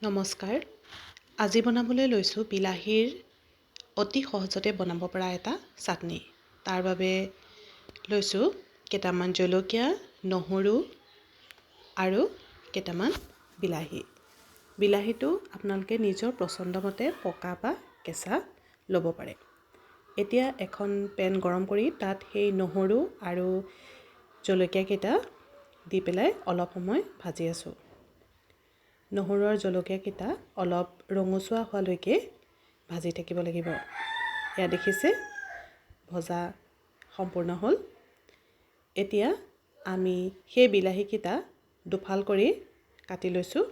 নমস্কাৰ, আজি বনাবলৈ লৈছোঁ বিলাহীৰ অতি সহজতে বনাব পৰা এটা চাটনি। তাৰ বাবে লৈছোঁ কেইটামান জলকীয়া, নহৰু আৰু কেইটামান বিলাহী। বিলাহীটো আপোনালোকে নিজৰ পচন্দমতে পকা বা কেঁচা ল'ব পাৰে। এতিয়া এখন পেন গৰম কৰি তাত সেই নহৰু আৰু জলকীয়াকেইটা দি পেলাই অলপ সময় ভাজি আছোঁ। নহৰু আৰু জলকীয়াকেইটা অলপ ৰঙচুৱা হোৱালৈকে ভাজি থাকিব লাগিব। এয়া দেখিছে, ভজা সম্পূৰ্ণ হ'ল। এতিয়া আমি সেই বিলাহীকেইটা দুফাল কৰি কাটি লৈছোঁ।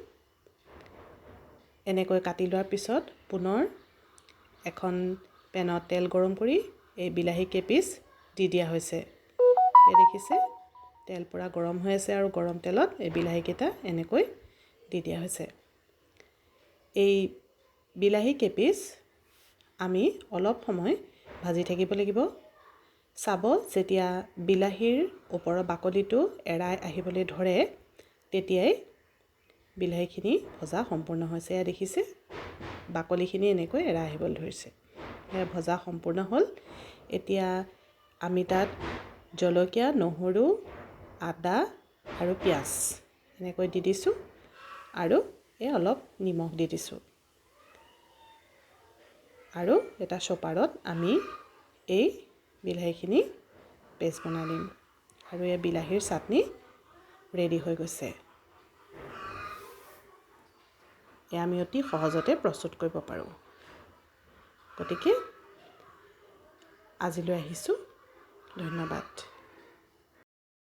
এনেকৈ কাটি লোৱাৰ পিছত পুনৰ এখন পেনত তেল গৰম কৰি এই বিলাহী কেইপিচ দি দিয়া হৈছে। এই দেখিছে, তেল পূৰা গৰম হৈ আছে আৰু গৰম তেলত এই বিলাহীকেইটা এনেকৈ দি দিয়া হৈছে। এই বিলাহী কেইপিচ আমি অলপ সময় ভাজি থাকিব লাগিব। চাব, যেতিয়া বিলাহীৰ ওপৰৰ বাকলিটো এৰাই আহিবলৈ ধৰে, তেতিয়াই বিলাহীখিনি ভজা সম্পূৰ্ণ হৈছে। এয়া দেখিছে, বাকলিখিনি এনেকৈ এৰাই আহিবলৈ ধৰিছে। এয়া ভজা সম্পূৰ্ণ হ'ল। এতিয়া আমি তাত জলকীয়া, নহৰু, আদা আৰু পিঁয়াজ এনেকৈ দি দিছোঁ আৰু এই অলপ নিমখ দি দিছোঁ আৰু এটা চপাৰত আমি এই বিলাহীখিনি পেষ্ট বনাই দিম আৰু এই বিলাহীৰ চাটনি ৰেডি হৈ গৈছে। এয়া আমি অতি সহজতে প্ৰস্তুত কৰিব পাৰোঁ। গতিকে আজিলৈ আহিছোঁ, ধন্যবাদ।